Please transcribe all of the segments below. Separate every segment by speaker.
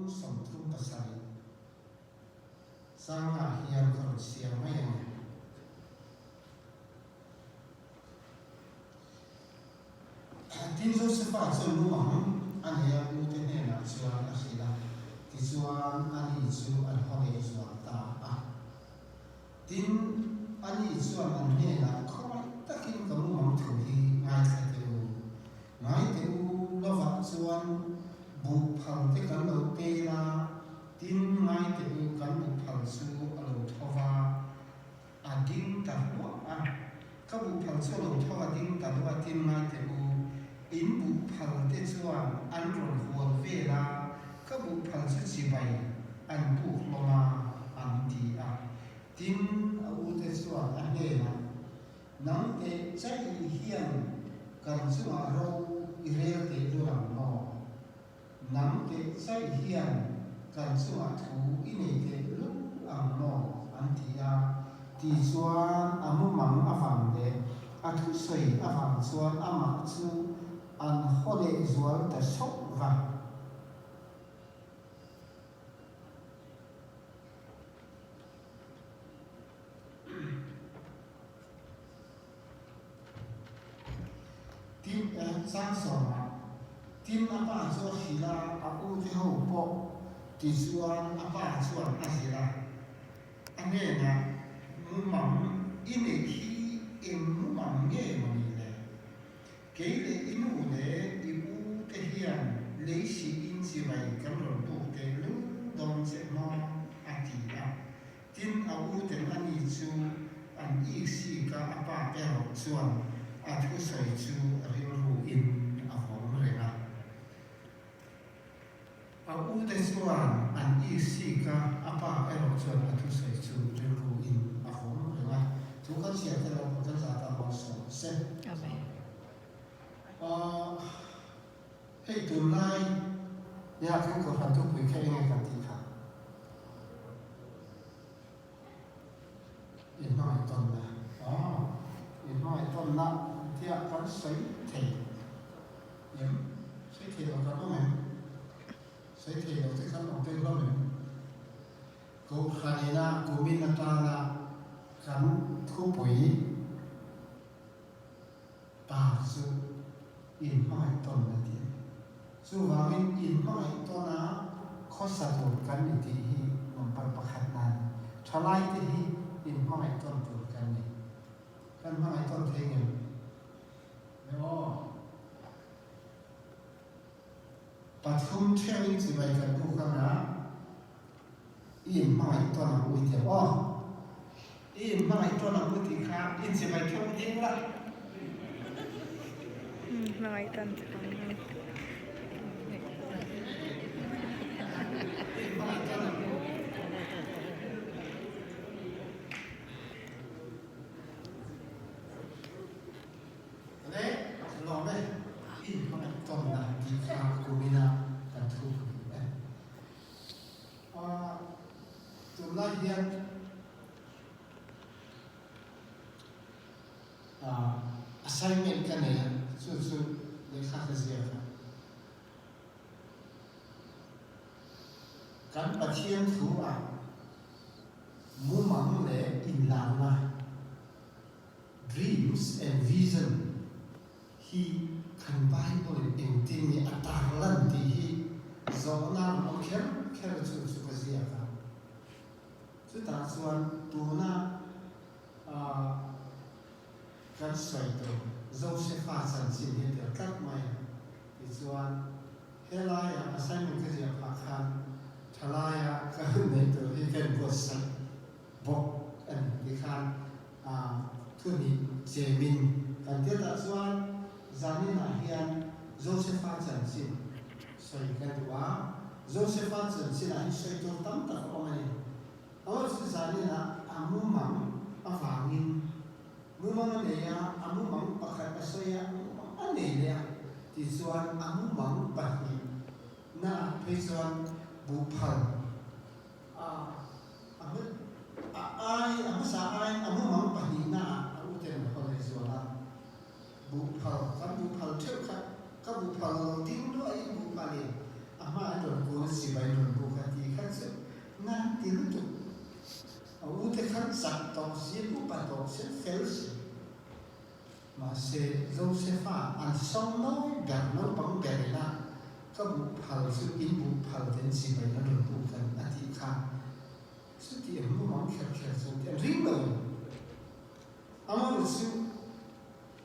Speaker 1: 37 changah hian ka rawn siam mai a ni. Tin, Josefa chuan mumang a nei a ute hnenah chuan a hrilh a, tichuan ani chu an haw leh zual ta a. Tin, ani chuan an hnenah, Khawngaih takin ka mumang thu hi ngaithla teh u. Ngai teh u, lovah chuan buh phal te kan lo tel a, tin, ngai teh u, kan buh phal chu a lo tho va, a ding ta hluah a. Ka buh phal chu a lo tho a ding ta hluah a, tin, ngai teh u, in buh phal te chuan an rawn hual vel a, ka buh phal chu chibai an buk hlawm a, an ti a. Tin, a ute chuan a hnenah, Nang teh chaih hian kan chungah ro i rel teh lul ang maw? Nang teh chaih hian kan chungah thu i nei teh lul ang maw? an ti a. Tichuan a mumang avang leh a thusawi avang chuan amah chu an haw leh zual ta sauh va. Tin, chang sawmah, Tin, a pa chu a hrilh a, a ute ho pawh tichuan a pa chuan a zilh a, a hnenah, Mumang i neih hi eng mumang nge maw ni le? Kei leh i nu leh i u te hian lei sihin chibai kan rawn buk teh lul dawn che maw? a ti a. Tin, a u ten a ni chu an ik sik a, a pa erawh chuan a thusawi chu rilru in a vawng reng a. A u te chuan an ik sik a, a pa erawh chuan a thusawi chu rilru in a vawng reng a. Thu kan chhiar te lo kan zah ta maw sawi se.
Speaker 2: Amen.
Speaker 1: Ahh hei tunlai nia kan kohhran thupui kha enge kan tih kha? Inhmangaihtawnna aw inhmangaihtawnna tia kan sawi thei em? Sawi thei lo kan awm em? Sawi thei lo te kan awm deuh hlawm em? Kohhranina kumin atana kan thupui ta chu inhmangaihtawnna tih a ni. Chuvangin inhmangaihtawna khawsa tur kan ni tih hi number pakhat nan thalaite hi inhmangaihtawn tur kan ni. Kan hmangaihtawn thei ngem? Nge aw. Pathum theuhin chibai kan buk anga i inhmangaihtawn ang ui teh aw. I inhmangaihtawn ang u tih kha inchibai theuh ding la.
Speaker 2: Hmangaihtawn chu kan ni.
Speaker 1: Inhmangaihtawn ang u. Le lawm e, inhmangaihtawnna tih kha kumina kan thu pui e. Tunlai hian assignment ka nei a, chu chu lehkha ka ziak a. Kan Pathian thu ah mumang leh inlarna, dreams and vision, hi kan Bible in engtin nge a tarlan tih hi zawhna an awm kher kher chu chu ka ziak a. Chutah chuan tuna kan sawi tur Josefa chanchin hi a tel tlat mai a. Tichuan helaia assignment ka ziah phah khan thalaia ka hun neih tur hi ka inbuatsaih bawk a ni tikhan Thuhnih chemin kan tiatah chuan zaninah hian Josefa chanchin sawi ka duh a, Josefa chanchinah hi sawi tur tam tak a awm a ni. Amaherawhchu chu zaninah a mumang avangin mumang a nei a, a mumang pakhat a sawi a, mumang a nei leh a, tichuan a mumang pahnihnaah phei chuan buhphal A a hma a ai a hmasa aiin a mumang pahnihna ah a uten a haw leh zual a. Buhphal kan buhphal theuh kha ka buhphal lo ding luahin buhphalin a hma an rawn kun a chibai an rawn buk. si, an upa tawh si, an fel si. Mahse, Josefa an sawngnawi ber naupang ber ina ka buh phal chu in buh phal ten chibai an rawn buk an a tih kha chuti ang mumang kher kher chuan tih an ring lo. Amaherawhchu chu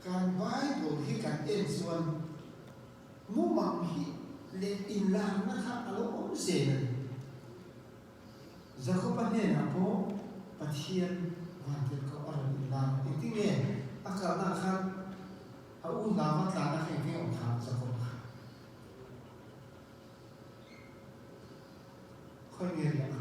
Speaker 1: kan Bible hi kan en chuan mumang hi leh inlarna kha a lo awm zel a ni. Jakoba hnenah pawh Pathian vantirhkoh a rawn inlan. Engtinge a kalnaah khan a u hlava tlanna kha engtinge awm kha Jakoba kha? Khawi nge riah kha?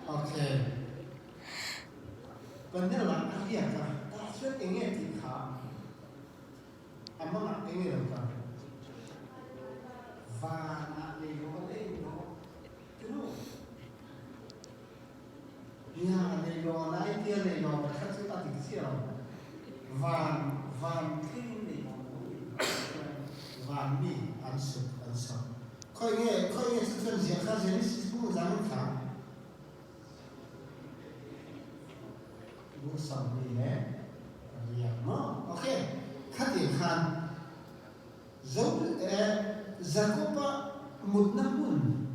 Speaker 1: Okay. Panel ah a riak a, tah chuan eng nge tih kha a mangah eng nge lo kal? Vanah nei lo a leng lo tinu. Nia nei lo a lai tia nei lo ka kha chu a dik chiah lo. Van van thlengin nei lo lo in chuan van mi an sut an sa. Khawi nge khawi nge chu chuan ziah kha Genesis bung zangin kha. Bung 20 leh riak maw? Ok, khatiang khan Zo eh Jakoba mutna hmun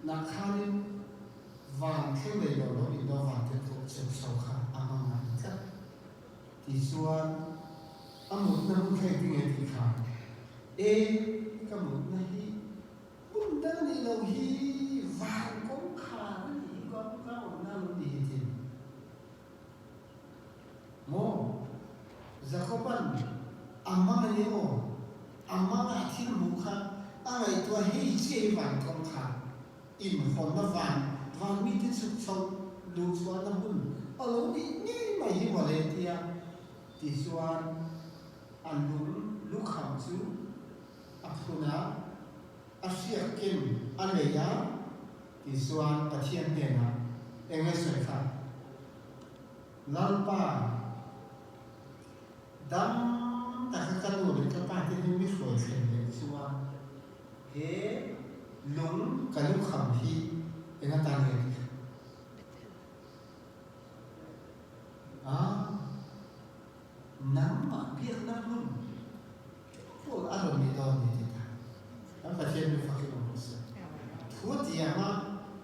Speaker 1: nah khanin van thleng lei lo lo in do van te pawh cheu chho kha a hmang a ni tlat. Tichuan a mutna hmun kha engtin nge tih kha e ka mutna hi Hmun dang nih lo hi van kawngkhar a nih hi kawngka awmna lo ni hi tin maw? Jakoban a mang a ni aw, a manga a thil hmuh kha a ngaihtuah hei chiah hi van kawngkhar inhawnna van van mite chhuk chho luh chhuahna hmun a lo nih ngei mai hi mawle tia tichuan a lung lukham chu A phun a, a hriak ken a nei a ti chuan Pathian hnenah eng a sawi kha? Lalpa, dam taka ka nu leh ka pa te hi mi hruai thlen leh chuan he lung ka lukham hi eng atan nge ti kha? A, nangmah biakna hmun Paul a rawn ni dawn ni ti ta. Kan Pathian mi fakin awm rawh se. Thu a tiam a,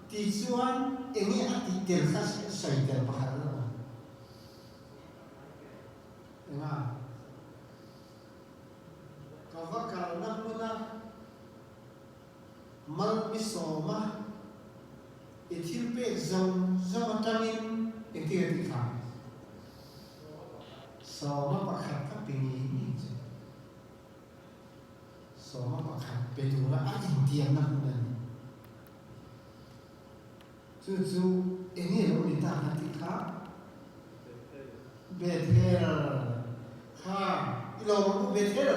Speaker 1: tichuan enge a tih tel kha sawi tel pakhat a lo awm. Enga? Ka va kalna hmuna mal mi sawma i thil pek zawng zawng atangin engtin a tih kha? Sawma pakhat ka pe ngei ngei che. Sawma pakhat pe tura a intiamna hmun a ni. Chu chu eng nge lo ni ta kan tih kha? Bethel kha i lo ang u Bethel.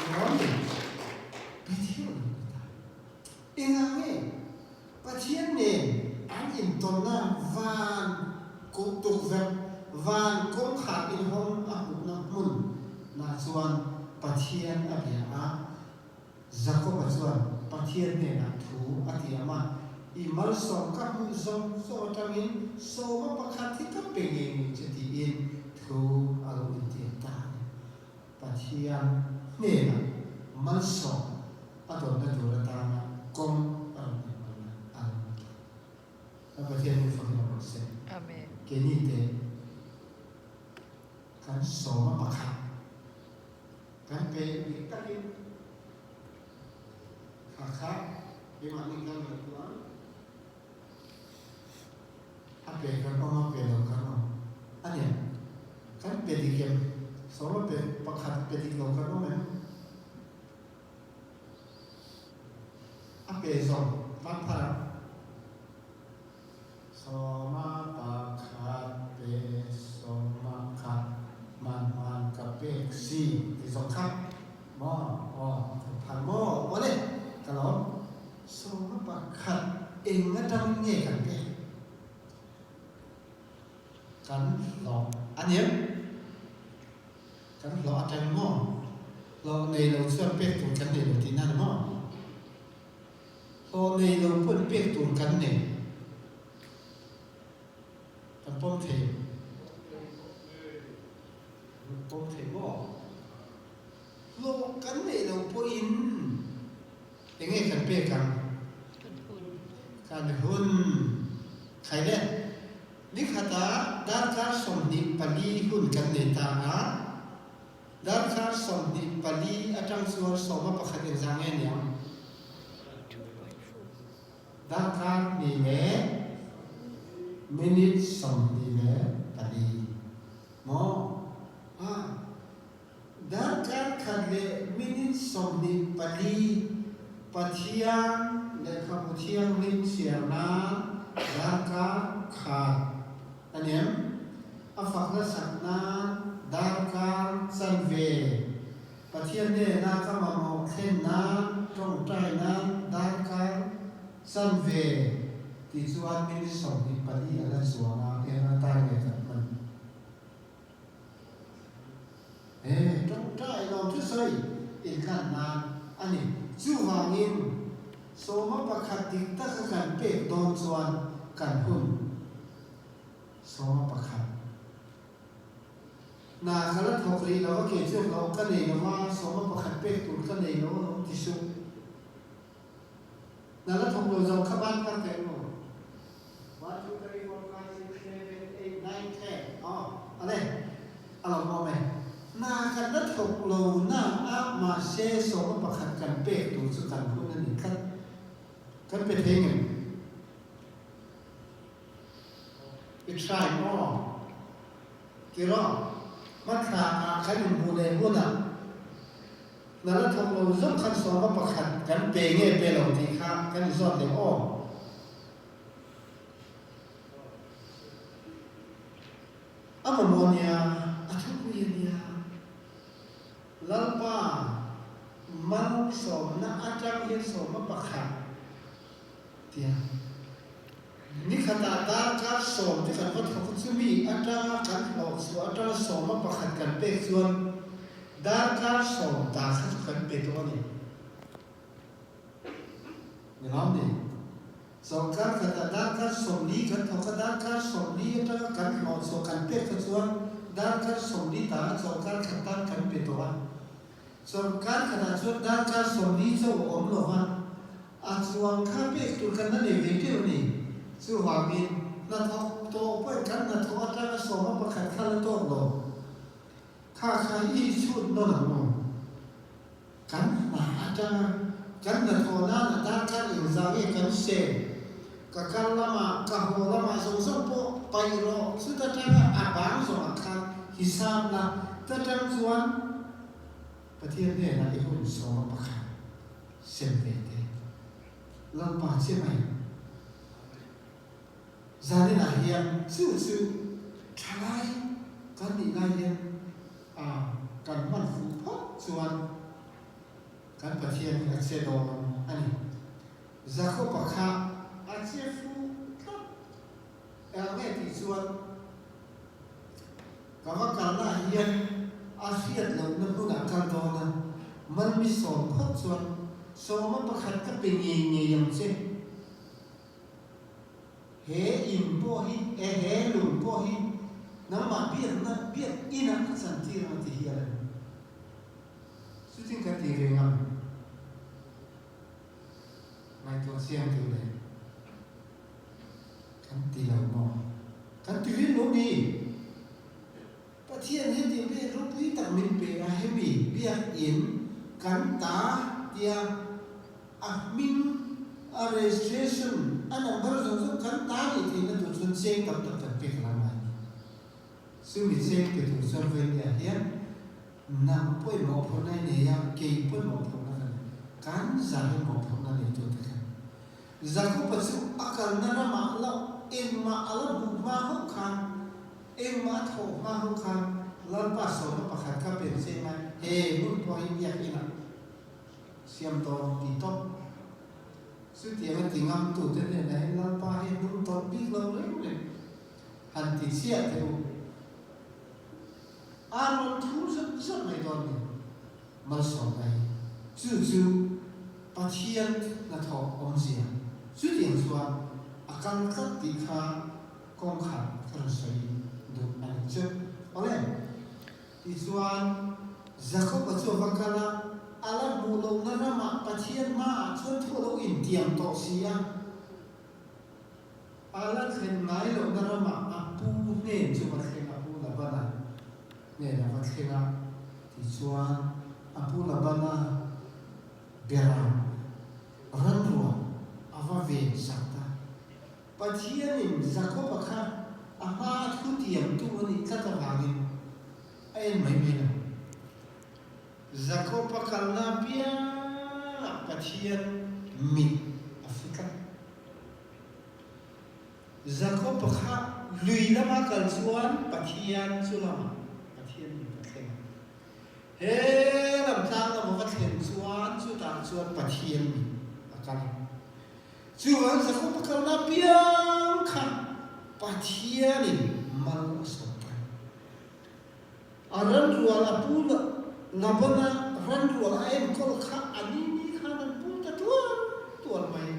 Speaker 1: Nuam ni. Bethel lo ni ta. Engah nge Pathian nen an intawnna van tukverh, van kawngkhar inhawng a hmuhna hmun nah chuan Pathian a bia a. Jakoba chuan Pathian hnenah thu a tiam a, I malsawm ka hmuh zawng zawng atangin sawma pakhat hi ka pe ngei ngei che tiin thu a lo intiam ta a ni. Pathian hnenah malsawm a dawnna tur atana kawng a rawn inhmanna a lo ni ta. Kan Pathian hi fakin awm rawh se.
Speaker 2: Amen.
Speaker 1: Keini te kan sawma pakhat kan pe dik takin kha kha keimahni kan ngaihtuah ang. A pe kan awm a, pe lo kan awm a ni. Kan pe dik em? Sawma pe pakhat pe dik lo kan awm em? A pe zawng tan phar ang. Sawma pakhat pe sawma khat hman hman ka pek si ti zawng kha maw? Aw, ka phar maw? Awle, ka lawm. Sawma pakhat eng atangin nge kan pek? Kan hlawh a ni em? Kan hlawh atangin maw? Hlawh nei lo chuan pek tur kan nei lo tihna a ni maw? Hlawh nei lo pawn pek tur kan nei. Kan pawm thei. Kan pawm thei maw? Hlawh kan neih loh pawhin eng nge kan pek ang?
Speaker 2: Kan hun.
Speaker 1: Kan hun. Khai le, nikhatah darkar 24 hun kan nei ta a, darkar 24 atang chuan 11 engzah nge niang? Darkar hnih leh minute 24 maw? A. Darkar khat leh minute 24 Pathian Lehkhabu Thianghlim chhiar nan darkar khat a ni em? A fak hlasak nan darkar chanve Pathian hnena ka mamawh thlen nan tawngtai nan darkar chanve tih chuan minute 24 a la chuang a, eng atan nge kan hman? He tawngtai lo thusawi inhlan nan a ni. Chuvangin, sawma pakhat dik taka kan pek dawn chuan kan hun sawma pakhat hna ka la thawk rih lo a, kei chu hlawh ka nei lo a, sawma pakhat pek tur ka nei lo alawm ti suh. Hna la thawk lo zawng kha ban phar teh maw? One, two, three, four, five, six, seven, eight, nine, ten. Aw, a le, a lo awm e. Hna kan la thawk lo na a, mahse sawma pakhat kan pek tur chu kan hun a ni tlat. Kan pe thei ngem? I try maw? Tiraw, hmathla ah kan inhmuh leh hunah Na la thawk lo zawk khan sawma pakhat kan pe nge pe lo tih kha kan inzawt leh aw. A mamawh nia, a thupui a nia. Lalpa malsawmna atang hian sawma pakhat tia nikhatah darkar sawm te kan va thawk a, chumi atanga kan hlawh chhuah atanga sawma pakhat kan pek chuan darkar sawm ta kha chu kan pe tawh a ni. Ni lam ni. Sorkar khatah darkar 40 kan thawk a, darkar 40 atanga kan hlawh chhuah kan pek kha chuan darkar 40 ta a sorkar khat tan kan pe tawh a. Sorkar khatah chuan darkar 40 chauh a awm lo va, a chuang kha pek tur kan la nei ve teuh a ni. Chuvangin, hnathawk tawh pawhin kan hnathawk atanga sawma pakhat kha la tawk lo. Kha kha i chhut nawn ang aw. Kan hna atanga kan hnathawh nana darkar inzah nge kan seng, ka kal lamah, ka haw lamah zawng zawng pawh paih rawh, chuta tanga a bang zawngah khan hisap la, ta tang chuan Pathian hnenah i hun sawma pakhat sem ve teh. Lalpa che mai. Zaninah hian chu chu thalai kan nih lai hian a kan hman fuh phawt chuan kan Pathian hi a che dawn a ni. Jakob-a kha a che fuh tlat. Eng nge tih chuan ka va kalnaah hian a hriat lohna hmunah kal dawn a, man mi sawm phawt chuan sawma pakhat ka pe ngei ngei ang che. He in pawh hi, e he lung pawh hi nangmah biakna biak inah ka chantir ang a ti hial a ni. Chutin ka ti reng ang. Ngaihtuah chiang tur leh kan ti lo maw? Kan ti rin lo ni. Pathian hetiang biak ropui tak min pe a, hemi biak in kan ta tia a hming, a registration, a number zawng zawng kan ta nih theihna tur chuan cheng tam tak kan pek la ngai ni. Chumi cheng pe tur chuan Vainia hian nang pawhin mawhphurhna i nei a, kei pawhin mawhphurhna ka nei. Kan zah hi mawhphurhna neitu te khan. Jakob-a chu a kalna ramah la engmah a la hmuh hma hauh khan, engmah a thawh hma hauh khan Lalpa sawmna pakhat kha pen cheng a, he hmun pawh hi biakinah siam dawn ti tawp. Chutiang a ti ngamtute hnenah hian Lalpa hi a hnung tawlh bik lo reng reng. Han ti chiah teh u. A rawn thu zut zut mai dawn ni. Malsawmna hi. Chu chu Pathian hnathawh awmzia. Chutiang chuan a kal tlat tih kha kawngkhar ka rawn sawi duh a ni chu. Awle. Tichuan, Jakob-a chu a va kal a, a la hmuh lohna ramah Pathian hmaah chuan thu a lo intiam tawh si a. A la thlen ngai lohna ramah a pu hnen chu va thleng a, Pu Labana hnen a va thleng a. Tichuan, a Pu Labana beram ranruah a va ven sak ta. Pathianin Jakoba kha a hmaa thutiamtu a nih tlat avangin a en mai mai lo. Jakoba kalna apiangah Pathian mit a fu tlat. Jakoba kha lui lama kal chuan Pathian chu lamah Pathian mit a thleng a. He lamtlang lama va thlen chuan chutah chuan Pathian mit a kal a. Chuan Jakob a kalna apiang kha Pathianin mal a sawm ta. A ranrual a pu Labana ranrual a enkawl kha a ni ni khan an pung ta tual tual mai.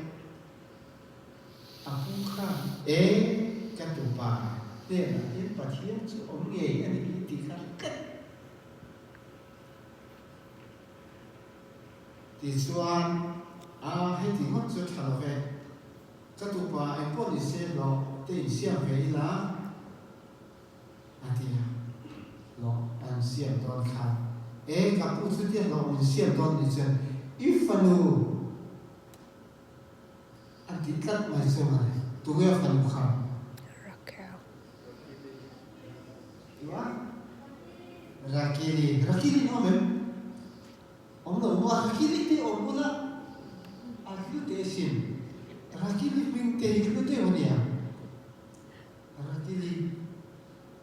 Speaker 1: A pu khan, E, ka tupa hnenah hian Pathian chu awm ngei a nih hi tih kha hre tlat. Tichuan, A, heti ngawt chu tha lo ve. Ka tupa engpawh ni se hlawh te insiam ve ila, a ti a. Hlawh an siam dawn khan, E, ka pu chutia hlawh min siam dawn ni chuan i fanu a ti tlat mai chu mawle. Tunge a fanu kha?
Speaker 2: Raquel.
Speaker 1: Tua? Rakili. Rakili ni awm em? Awm lo maw? Rakili te awm ula a hlu teh asin. Rakili hming te hi hlu deuh a nia. Rakili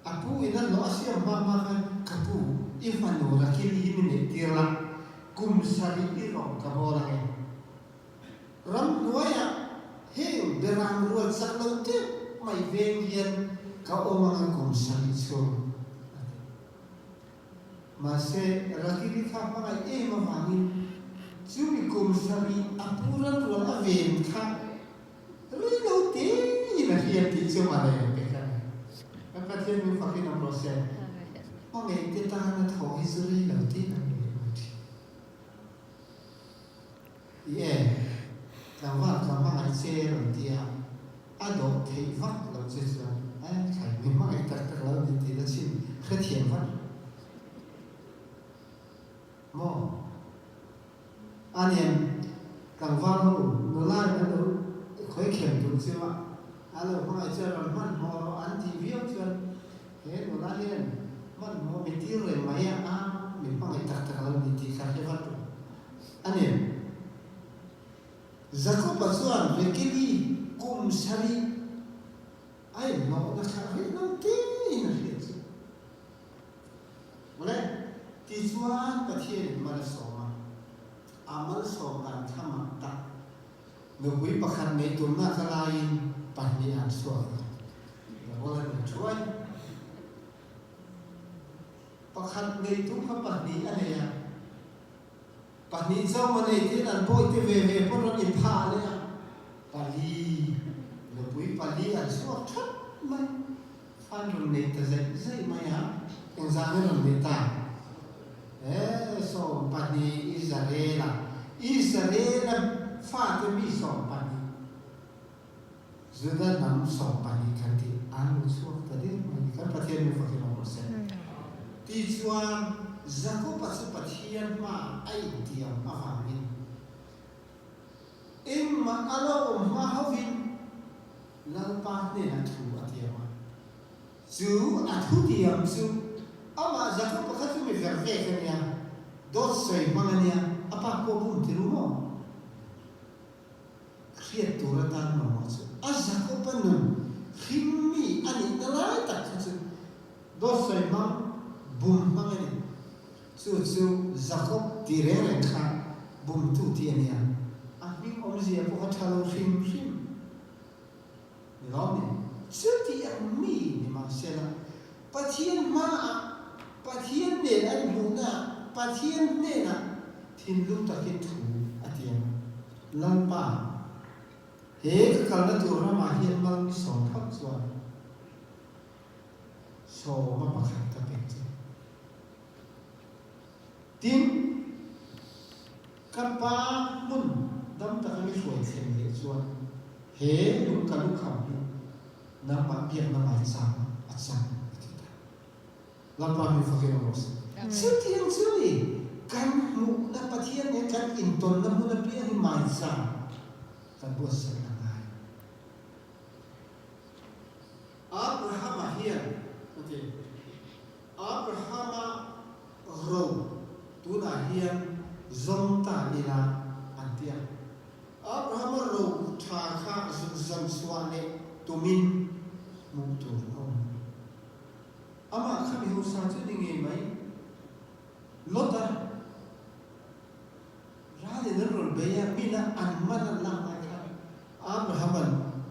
Speaker 1: a pu in a hlawh a siam hma hma khan ka pu i fanu Rakili hi min neih tir la, kum sarih i rawng ka bawl ang e. Ramhnuaiah heng berang rual chak lo deuh mai veng hian ka awm ang a kum sarih chhung a ti. Mahse, Rakili kha hmangaih em avangin chumi kum sarih a pu ran rual a ven kha rei lo tein a hria tih chu mah le pe ka ni. Kan Pathian min fakin awm rawh se. Hmangaih te tana thawh hi chu rei lo tein an ni leh mai thin. I e, tlangval ka hmangaih che rawn ti a, a dawh theih vak lo che chuan e thlai min hmangaih tak tak lo ni tih la chhin hrethiam vat maw? A nen tlangval ho nula in an lo khawi khem duh chu a, a lo hmangaih che rawn hmanhmawh rawh an tih viau chuan he nula hian hmanhmawh mi tir reng mai a, a min hmangaih tak tak lo ni tih kha hre vat rawh. A ni. Jakoba chuan Rekeli kum sarih a inhlawhna kha rih lo tein a hriat chu. Mawle, tichuan Pathianin mal a sawm a, a malsawm dan kha mak tak. Nupui pakhat neih tumna ka laiin pahnih an chhuak a, Rabola nen thuai. Pakhat neih tum kha pahnih a nei a. Pahnih chauh a nei tiin an bawihte ve ve pawn rawn inphah leh a, pali, nupui pali an chhuak that mai. Fan rawn nei ta zaih zaih mai a, engzah nge rawn nei ta? E, 12 Israela, Israela fate mi 12. Juda hnam 12 kan tih an lo chhuak ta der mai ni. Kan Pathian min fakin awm rawh se. Tichuan, Jakoba chu Pathian hmaah a intiam avangin engmah a lo awm hma hovin Lalpa hnenah thu a tiam a. Chu a thutiam chu amah Jakoba kha chu mi ver vek a nia, dawt sawi hmang a nia, a pa pawh bum ti ru maw? Hriat tur atan mamawh chu a Jakoba nun hlim mi a nihna lai tak kha chu dawt sawi hmang, bum hmang a ni. Chu chu Jakob ti reng reng kha bumtu tih a nia. A hming awmzia pawh kha tha lo hrim hrim ni lawm ni. Chuti ang mi ni mahsela Pathian hmaah Pathian nen an hmuhnaah. Pathian hnenah thinlung takin thu a tiam a, Lalpa, he ka kalna tur ramah hian mal mi sawm phawt chuan sawma pakhat ka pek che. Tin, ka pa hmun dam taka mi hruai thlen leh chuan he lung ka lukham hi nangmah biakna maichang a chang a ti ta. Lalpa hming fakin awm rawh se. Chutiang chu ni, kan hmuhna Pathian nen kan intawnna hmun apiang hi maichang kan buatsaih a ngai. Abrahama hian a ti, Abrahama ro tunah hian zawng ta ila an ti a. Abrahama ro tha kha zuk zawn chhuah leh tumin hmuh tur a awm. Amah kha mi hausa chu ni ngei mai. Lota ralin an rawn bei a, mina an man an lak lai khan Abrahama'n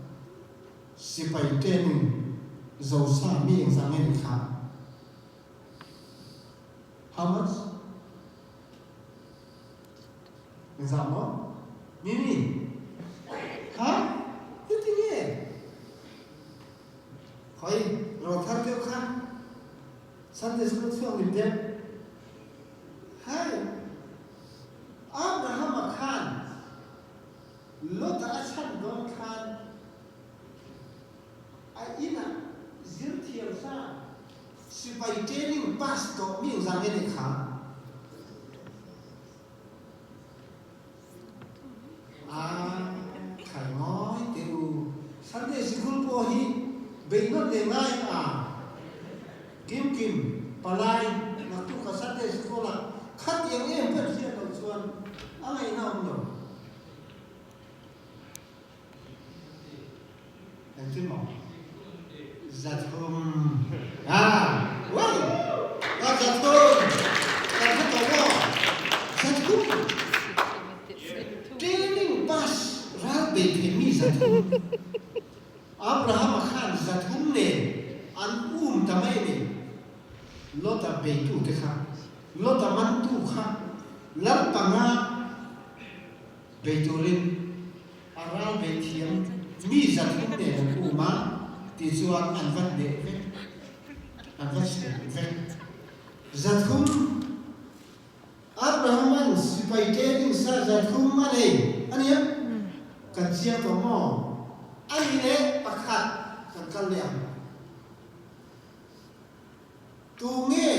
Speaker 1: sipai training zo sa mi engzah nge ni kha? How much? Engzah maw? Mimi? Ha? Heti nge? Khawi ro thar deuh kha Sunday school chhuak lim deuh. Hei Abrahama khan Lota a chhan dawn khan a inah zir thiam sa sipai training pass tawh mi engzah nge ni kha? A khai ngawi teh u. Sunday sikul pawh hi beihnawn leh ngai a kim kim palai naktuk a Sunday sikul ah khatiang em kan hriat loh chuan a ngaihna awm lo. Engtin maw? 300. Ah, uai! Ah, 300! Kan hre tawh maw? 300! Training pass ral bei thei mi 300. Abrahama khan 300 nen an um ta mai a ni. Lota beitu te kha, Lota mantu kha lal panga bei turin A ral ve thiam mi 300 nen an um a, tichuan an va hneh vek, an va chhuk vek. 300, Abraham-a'n sipai training sa 300 a nei a nia, kan chiang tawh maw? A ni leh pakhat kan kal leh ang. Tunge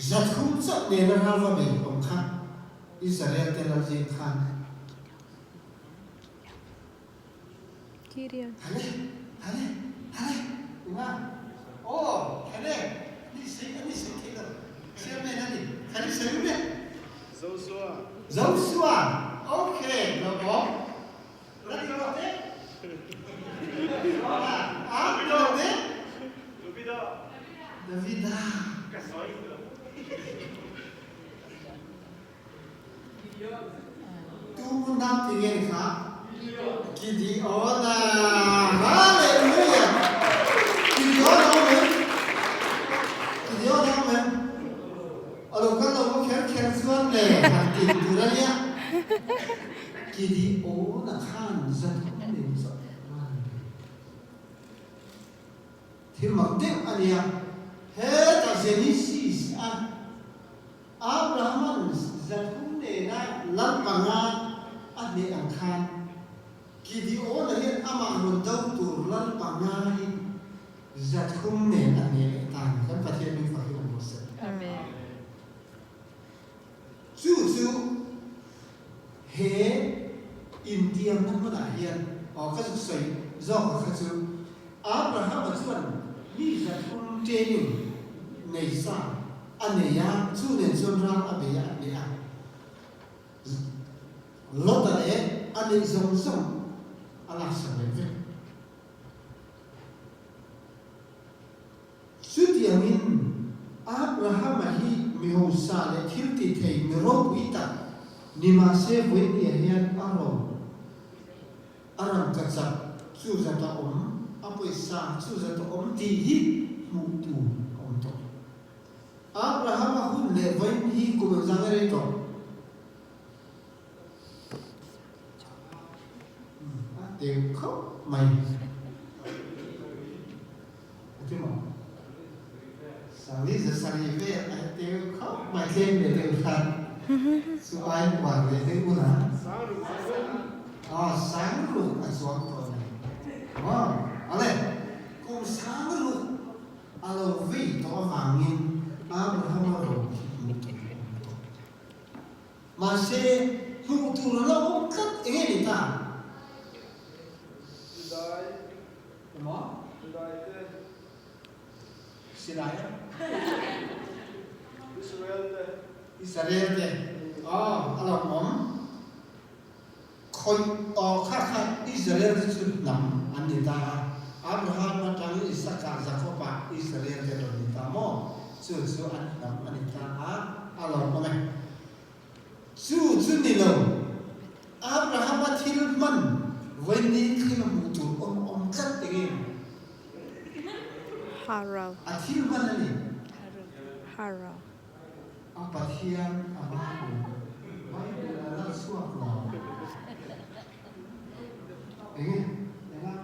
Speaker 1: 300 chauh nena ral va bei awm kha Israel te lal zing khan
Speaker 2: Gideon.
Speaker 1: Hale, hale, hale, enga? Aw, hale, ani sei, ani sei thei lo, chairman ani, hale sei u le.
Speaker 3: Joshua.
Speaker 1: Joshua, okay, lo awm. La ti lo te? Ah, lo te?
Speaker 3: Davida.
Speaker 1: Davida.
Speaker 3: Ka sawi lo.
Speaker 1: Tu nam ti nge ni kha? Gideon. Hallelujah. Gideon awm em? Gideon awm em? A lo kal lo maw kher kher chuan le han tin tur a nia. Gideon-a khan 300 nen chauh ral an bei. Thil mak deuh a nia. Hetah Genesis a Abraham-a'n 300 nena lal panga a hneh ang khan Gideon-a hian amah rawn do tur lal panga hi 300 nen a hneh leh ta a ni. Kan Pathian hming fak hi awm rawh se.
Speaker 2: Amen.
Speaker 1: Chu chu he intiamna hmunah hian aw ka zuk sawi zawk a kha chu Abrahama chuan mi 300 training nei sa a nei a, chu nen chuan ram a bei a a hneh a. Lota leh a neih zawng zawng a laksak leh vek. Chutiangin, Abrahama hi mi hausa leh thil ti thei mi ropui tak ni mah se vawinia hian a ro a rangkachak chu zat a awm, a pawisa chu zat a awm tih hi hmuh tur a awm tawh. Abrahama hun leh vawiin hi kum engzah nge rei tawh? A teu khauh mai. A ti maw? Sangli zasarih vel a teu khauh mai tlem leh deuh khan chu ai uar leh deuh un a. Aw, sangruk a chuang tawh a ni. Maw? Awle, kum sangruk a lo vei tawh avangin Abrahama ro hi hmuh tur a awm tawh. Mahse, hmuh tur a la awm tlat eng nge ni ta?
Speaker 3: Judai.
Speaker 1: Emaw?
Speaker 3: Judai te.
Speaker 1: Silai a.
Speaker 3: Israel te.
Speaker 1: Israel te. Aw, a lo awm. Khawih aw kha kha Israel te chu hnam an ni ta a, Abraham atangin Isaka, Jakoba, Israel te rawn ni ta maw? Chu chu an hnam a ni ta a, a lo awm e. Chu chu ni lo, Abrahama thil hman vawiin thil hmuh tur awm awm tlat eng em?
Speaker 2: Harau.
Speaker 1: A thil hman a ni.
Speaker 2: Harau.
Speaker 1: A Pathian a Bible, Bible a la chhuak lo. Enge? Enga?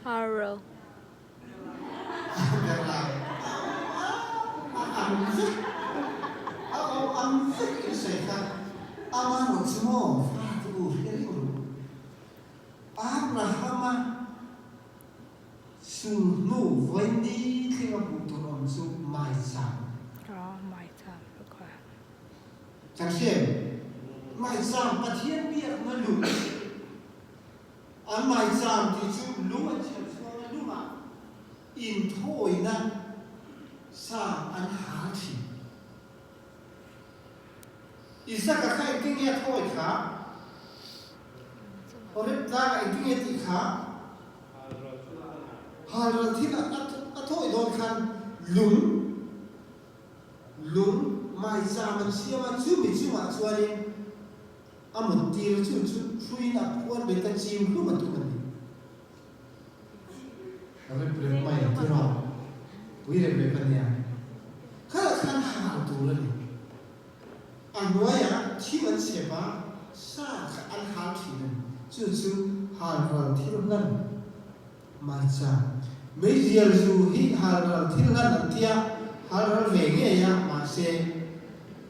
Speaker 2: Harau.
Speaker 1: Ber lai. A ang vek. A awm ang vek in sawi kha. Ama rawh chu maw? Fa te u hre reng ru. Abrahama Sulhnu vawi ni thlenga hmuh tur awm chu maicham.
Speaker 2: Aw, maicham ka khawi.
Speaker 1: Kan hria em? Maicham, Pathian biakna lung. An maicham tih chu lung an chhiar chhuang a, lungah inthawina sa an hal thin. Isaka kha engtin nge a thawi kha? Horeb tlangah engtin nge tih kha? Halral thil a thawi dawn khan lung, lung maicham an siam a, chumi chungah chuanin a mut tir a, chu chu hruiin a phuar bet a, chim hlum a tum a ni. Rep rep mai a tiraw? Pui rep rep a nia. Khalah khan hal tur a ni. A hnuaiah thim an chhep a, sa kha an hal thin a ni. Chu chu halral thil hlan maicham. Meizial zu hi halral thil hlan an tia, halral ve ngei a, mahse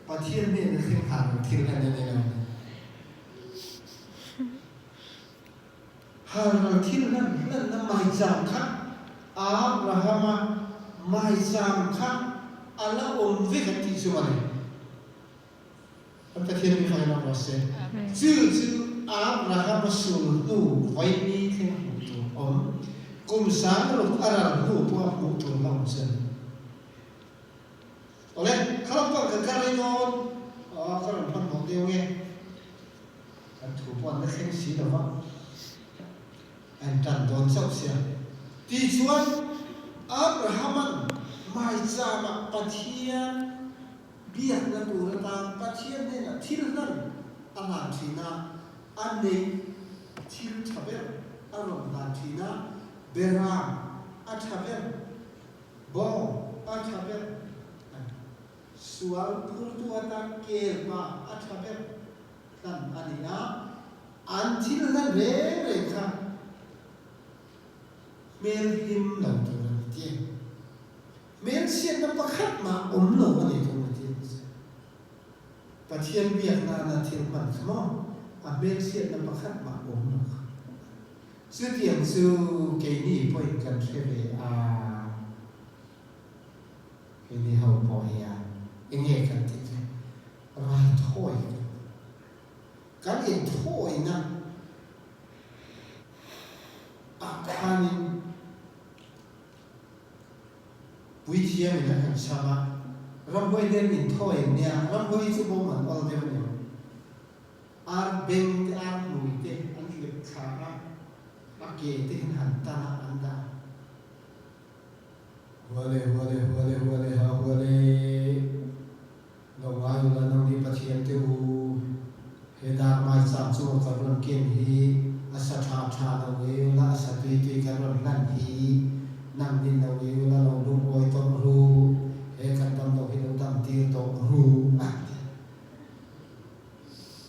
Speaker 1: Pathian hnena thleng halral thil hlan a ni lo. Halral thil hlan hlanna maicham kha Abrahama maicham kha a la awm vek an tih chu mawle. Kan Pathian min fai rawh rawh se. Chu chu Abrahama sul hnu vawi ni thleng hmuh tur awm, kum sangruk a ral hnu pawha hmuh tur la awm che a ni. Awle, khalam pawh kan kal rei dawn, ka rawn hmanhmawh deuh nge. Kan thu pawh an la thleng si lo va, a intan dawn chauh sia. Tichuan, Abrahama'n maichama Pathian biakna tur atan Pathian hnenah thil hlan a hlan thin a, a neih thil tha ber a rawn hlan thin a, Beram a tha ber, bawng a tha ber a ni. Sual phurtu atan kelpa a tha ber hlan a ni a, an thil hlan reng reng kha hmel hlim lo tur a ni ti. Hmel chhiatna pakhat mah awm lo a ni thung a ti. Pathian biak nana thil hman kha maw a hmel chhiatna pakhat mah awm lo kha. Chutiang chu keini pawhin kan hre ve a. Keini ho pawh hian enge kan tih chu raithawi kan ti. Kan inthawina ah khanin puithiamin an han chham a, ramhuai hian inthawi an nia, ramhuai hi chu bawm an awl deuh a ni. Ar beng te ar hmui te an hlep thla a, a ke te hian han tan a an dah a. Huale huale huale huale ha huale Lo ngai ula nangni Pathian te u he dar mai cham chunga kan rawn ken hi a sa tha tha lo ngei ula a sa tui tui kan rawn hlan hi Nangni lo i ula lo lungawi tawh ru, he kan dam lo hi lo dam tir tawh ru a ti.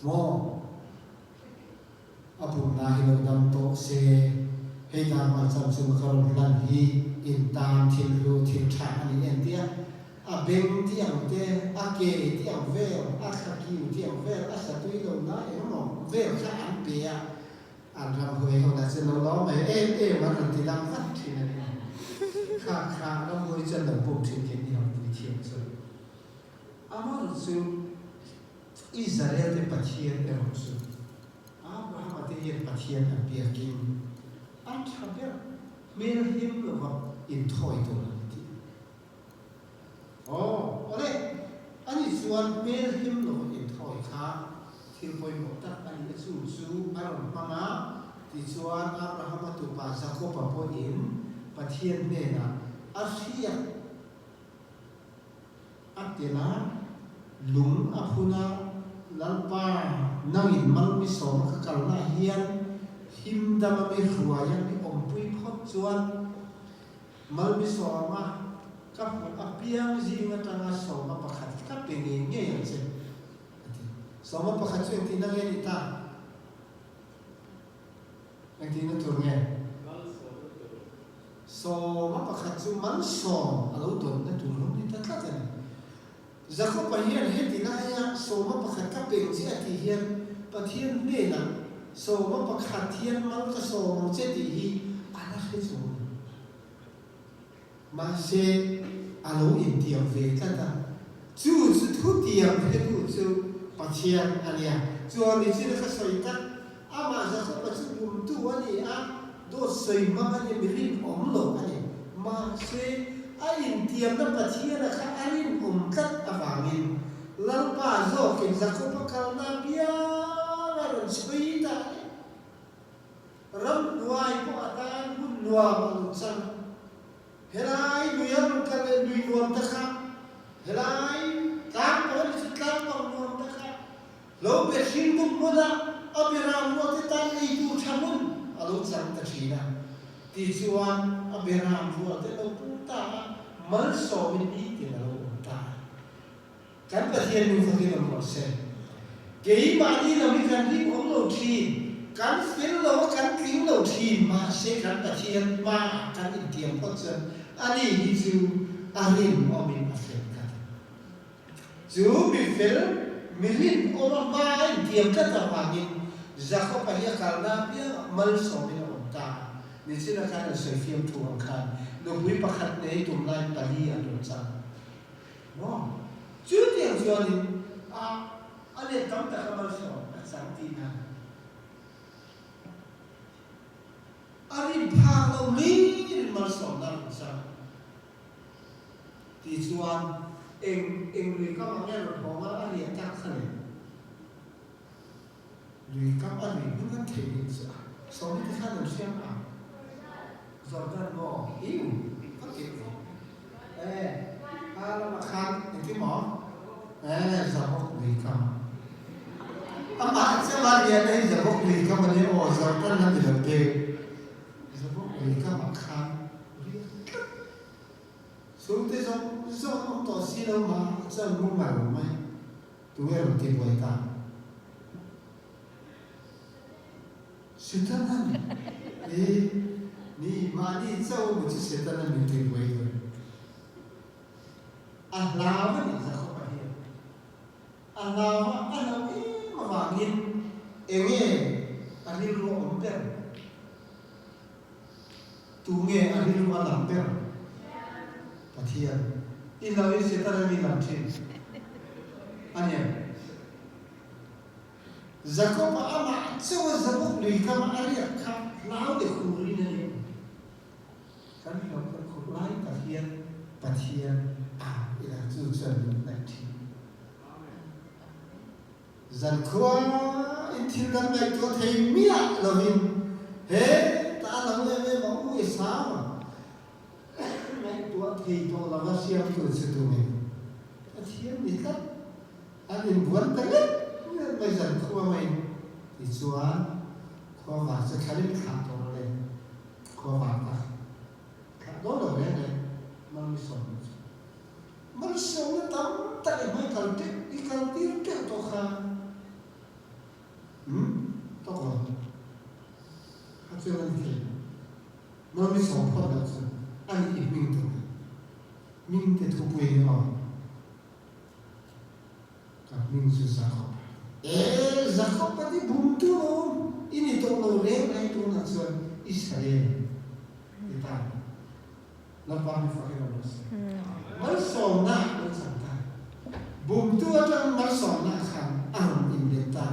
Speaker 1: Maw? A pumna hi lo dam tawh se, hei dar maicham chunga ka rawn hlan hi in tan thil hlu thil tha a ni en tia, a beng ti ang te, a ke ti ang vel, a thla kiu ti ang vel, a satui lo na engemaw vel kha an pe a, An ram huai ho lah chu lo lawm mai em em an rawn ti dang vat thin a ni. Kha kha ram huai chuan lo bum thin khin ni ho puithiam chu. Amaherawh chu Israel te Pathian erawh chu Abrahama te hian Pathian an biakin a tha ber hmel hlim lova inthawi tur an ti. Aw, awle, ani chuan hmel hlim lova inthawi kha thil pawimawh tak a ni a, chu chu a rawn hmang a, tichuan Abrahama tupa Jakoba pawhin Pathian hnenah a hriat a tel a, lung a phun a, Lalpa, nangin mal mi sawma ka kalnaah hian him dama mi hruaia mi awmpui phawt chuan Malmisawma ka hmuh apiang zing atanga sawma pakhat ka pe ngei ngei ang che, a ti. Sawma pakhat chu engtin nge ni ta? Engtin na tur nge? Sawma pakhat chu malsawm a lo dawnna tur lo ni ta tlat a ni. Jakoba hian heti laia sawma pakhat ka peng che a tih hian Pathian hnenah sawma pakhat hian mal ka sawm ang che tih hi a la hre chung a ni. Mahse, a lo intiam ve tlat a, chu chu thutiam hretu chu Pathian a nia. Chuan nichin a ka sawi tak, amah Jakoba chu bumtu a ni a, Dawt sawi hmang a ni, mi rinawm lo a ni. Mahse, a intiamna Pathiana kha a rinawm tlat avangin Lalpa zawkin Jakoba kalna piang a rawn chhui ta a ni. Ramhnuai pawh a tan hun nuam a lo chang. Helai lui a rawn kal leh lui nuam ta kha, helai tlang pang a ni chu tlang pang nuam ta kha, Lo be hring bawk hmun a, a beram ruate tan eitu tha hmun a lo chang ta thin a. Tichuan, a beram ruate lo pung ta a, malsawmin nitin a lo awm ta a. Kan Pathian nu fakin awm rawh se. Keimahni lam hi kan ring awm lo thin, kan fel lo a, kan tling lo thin, mahse kan Pathian hmaah kan intiam phawt chuan ani hi chu a rinawmin a fel tlat a. Chu mi fel, mi rinawm a hma a intiam tlat avangin Jakob-a hi a kalna apiangah malsawmin a awm ta a. Nichina khan an sawi fiam thu ang khan nupui pakhat nei tum lai pali an rawn chang maw? Chutiang chuanin a a let tam taka malsawm a chang tihna a ni. A rin phak lo hlirin malsawmna a rawn chang. Tichuan, eng eng lui kam ang nge rawn hawng a, a riah tak kha le. Lui kam a lui hming an theih nih chu a, sawmi te khan an hriam a. Jordan maw? Iu, ka keh ve. E, a lamah khan engtin maw? E, Zabawk lui kam. Amah chiah a riahna hi Zabawk lui kam a nia aw, Jordan a ni lo deuh. Zabawk lui kamah khan riak tlat. Chhungte zawng zawng awm tawh si lo mah chuan mu ngar mai tunge rawn ti buai ta? Setana ni. Ni, ni, mahni chauh mu chu Setana min ti buai dawn. A hlau a ni Jakob-a hian. A hlau a, a hlauh em avangin enge a rilru a awm ber? Tu nge a rilru a lam ber? Pathian. I lo in Satan a mi lam thin a nia. Jakob-a amah chauh a Jabok lui kam a riak kha hlau leh hurin a ni. Kan hlauh kan khawp lai tak hian Pathian a ila chu chuan min hnaih thin. Zankhua in thil dang ngaihtuah thei miah lovin he ta a lo em em a u i sang a, ngaihtuah thei tawh lova siamtu chu tunge? Pathian ni tlat an inbuan ta lek lek mai zankhua mai tichuan khua var chu thlalin thlah tawh le khua var ta thlah dawn lo. Malsawmna tam tak i hmai kal teuh, i kal tir teuh tawh kha. Umm, tawk lo. Kha chuan a ni thei lo. Mami sawm phawt loh chu a ni i hming tawh lo. Hming te thupui ni aw. Ka hming chu Jakob. E, Jakob a ti bum tu lo, i ni tawh lo reng reng tunah chuan Israel ti ta. Lalpa mi fak in awm rawh se. Malsawmna lo chang ta. Bumtu atang malsawmna khan a rawn inlet ta.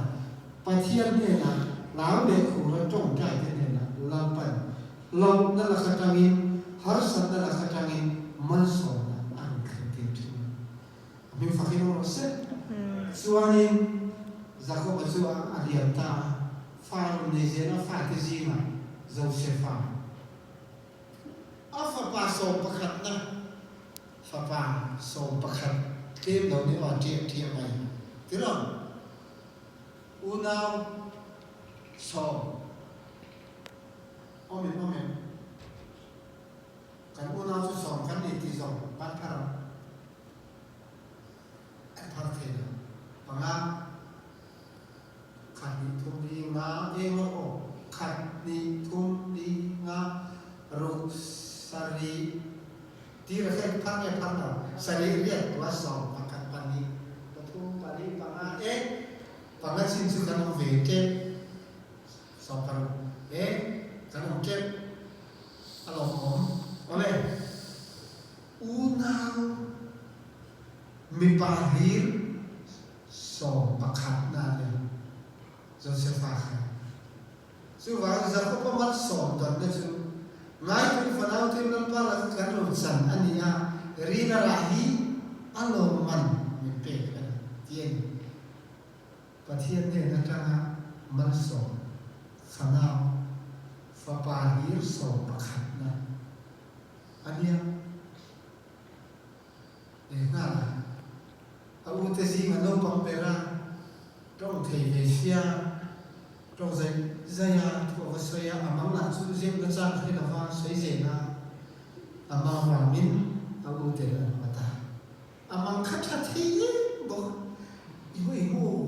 Speaker 1: Pathian hnenah hlau leh khura tawngtai te hnenah Lalpan hlauhna lak atangin, harsatna lak atangin malsawmna a rawn thlen tir thin a. A hming fak in awm rawh se. Chuanin Jakoba chu a liam ta a, fa rawn nei zel a, fate zingah Josefa. A fapa sawmpakhatna fapa sawmpakhat tlem lo nih aw ṭiah ṭiah mai tiraw? Unau sawm awm em awm em? Kan unau chu sawm kan ni tih zawng ban phar ang an phar thei lo. Panga Khat hnih thum li nga eng rawh aw. Khat hnih thum li nga ruk sarih tir a khen phar nge phar lo sarih riat tua sawm pakhat pahnih pathum pali panga eng panga chin chu kan awm ve tep sawm paruk eng kan awm tep a lawmawm awle unau mipa hlir 11 na nia Josefa kha. Chuvang Jakoba malsawm danna chu Ngaitu fanau te Lalpa laka kan lo chan a ni a, rina rah hi a lawmman min pek a ni ti a ni. Pathian hnen atanga malsawm fanau fapa hlir 11 na a nia. Lehnghal a, a ute zinga naupang bera tawng thei ve sia, tawng zaih zaih a, thu a va sawi a, a mang lah chu zep nachang hre lova sawi zel a, a mang vangin a ute an hmat a, a mang kha tha thei em bawk, i haw eng aw?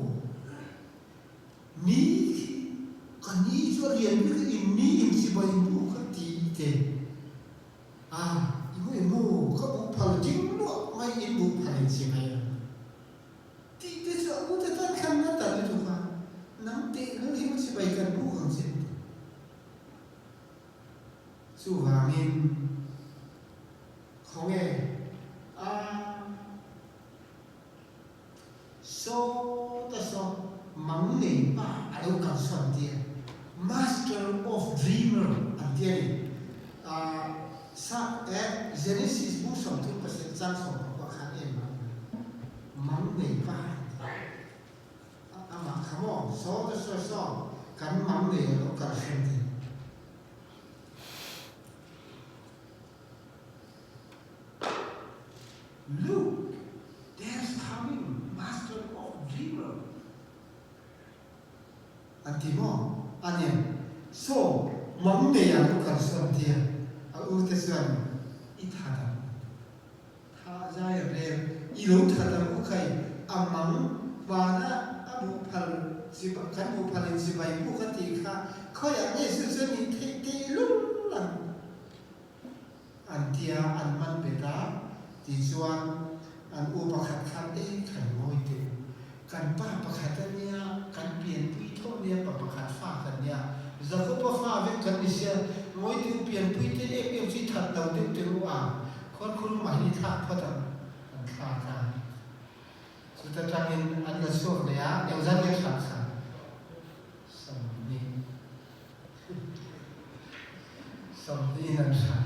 Speaker 1: Ni khi ka ni chu a lian bik a, in ni in chibai bu kha ti te. A, i hmu emaw? Ka buh phal ding luah mai in buh phal in si mai ang. Tih te chu a ute tan khan na tal lutuk a, nang teh lul hi maw chibai kan buk ang che ti. Chuvangin, khawnge a saw ta saw mang nei pa a lo kal sawn tia Master of Dreamer an ti a ni. Sa eh Genesis bu 30 chang 19 khan en mah ila mang nei pa an ti a. Amah kha maw saw ta saw saw kan mang nei a lo kal sawn tia. Look, there's coming master of dreamer an ti maw? A nia, saw mang nei ah ka kalsawn tia a u te chuan i that ang u. Tha zai a rel, i lo that ang u khai, a mang hmana a buh phal kan buh phal in chibai buk a tih kha khawiah nge chu chuan i theih teh lul ang. An tia an man bet a, tichuan an u pakhat khan e khan ngawi teh u, kan pa pakhat a nia, kan pianpui tho nia, pa pakhat fa kan nia, Jakoba fa vek kan ni sia, ngawi teh u pianpui te em em chu i that lo deuh teh u a, khuarkhur mah hi i thlak phawt ang, an thlak a. Chuta tangin an la chhuak leh a, engzat nge thlak kha? 20. 20 in an hral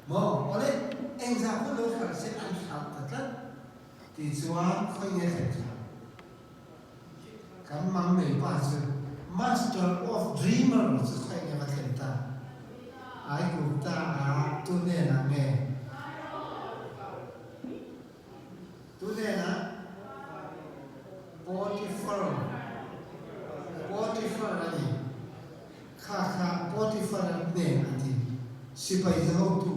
Speaker 1: maw? Awle, engzah pawh lo hral se an hral ta tlat ti chuan khawi nge thlen thla? Kan mang nei pa chu Master of Dreamer chu khawi nge va thlen ta? Aigupta ah tu hnenah nge? Tu hnenah? Potiphar. Potiphar a ni. Kha kha Potiphar-a hnen a ti. Sipai hotu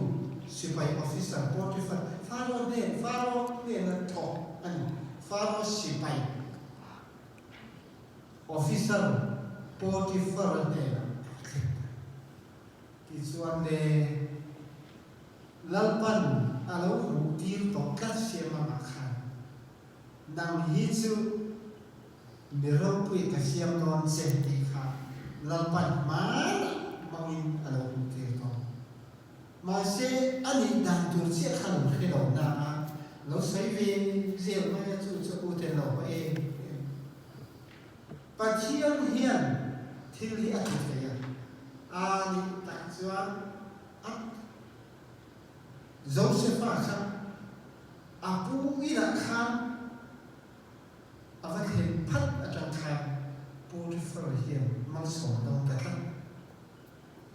Speaker 1: Sipai officer Potiphar, Faro hnen, Faro hnena thawk a ni. Faro sipai officer Potiphar-a hnenah a thlen ta. Tichuan le, Lalpan a lo hmuh tir tawh tlat siamangah khan, Nang hi chu mi ropui ka siam dawn che tih kha Lalpan hmanah hmangin a lo hmuh tir tawh. Mahse, a nih dan tur chiah kha lo hre lo na a, lo sawi ve zel mai a, chu chu u tel lo pawh em em. Pathian hian thil hi a ti thei a, a nih tak chuan a Josefa kha a pu inah khan a va thlen phat atang khan Potiphar hian malsawm dawng ta tlat.